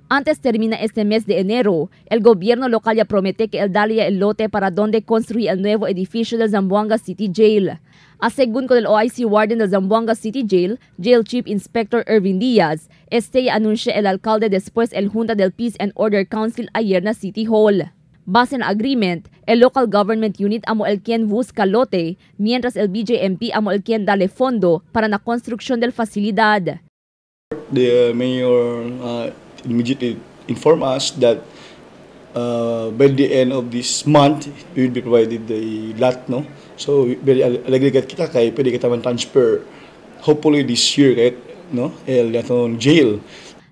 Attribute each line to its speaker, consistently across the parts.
Speaker 1: Antes termina este mes de enero, el gobierno local ya promete que el daría el lote para donde construir el nuevo edificio del Zamboanga City Jail. A según con el OIC Warden del Zamboanga City Jail, Jail Chief Inspector Irvin Díaz, este ya anunció el alcalde después el Junta del Peace and Order Council ayer na City Hall. Base en agreement, el Local Government Unit amo el quien busca lote, mientras el BJMP amo el quien dale fondo para la construcción del facilidad.
Speaker 2: The mayor immediately inform us that by the end of this month, we will be provided the lot, no? So, very alegre kita kay pwede kita man transfer hopefully this year, right? No? El atong jail.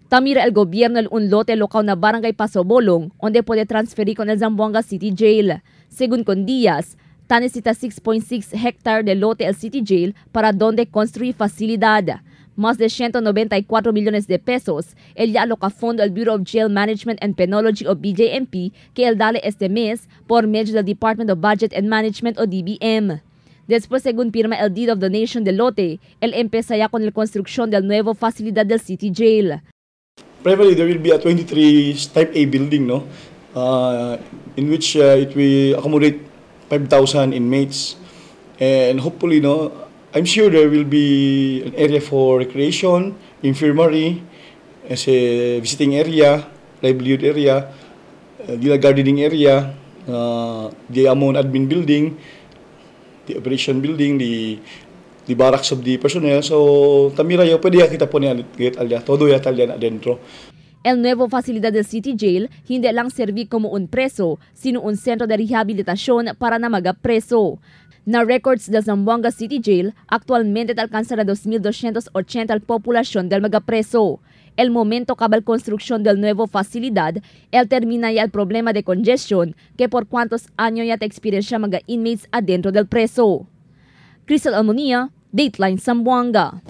Speaker 1: Tamira el gobierno el un lote local na Barangay Pasobolong, donde puede transferir con el Zamboanga City Jail. Según con Díaz, ta necesita 6.6 hectáreas de lote el City Jail para donde construir facilidad. Más de 194 millones de pesos, el ya aloca fondo el Bureau of Jail Management and Penology o BJMP que el dale este mes por medio del Department of Budget and Management o DBM. Después, según firma el Deed of Donation del lote, él empieza ya con la construcción del nuevo facilidad del City Jail.
Speaker 2: Primarily, there will be a 23 Type A building, no? In which it will accommodate 5,000 inmates. And hopefully, no, I'm sure there will be an area for recreation, infirmary, as a visiting area, livelihood area, the gardening area, the Amon admin building, the operation building, the barracks of the personnel. So, tamira yo, pwede kita po niya alya, todo ya talya na adentro.
Speaker 1: El nuevo facilidad del City Jail hindi lang serví como un preso, sino un centro de rehabilitación para na mga preso. Na records del Zamboanga City Jail, actualmente alcanza na 2.280 al población del mga preso. El momento cabal construcción del nuevo facilidad, el termina ya el problema de congestion que por cuantos años ya te experiencia mga inmates adentro del preso. Crystal Almonia, Dateline Zamboanga.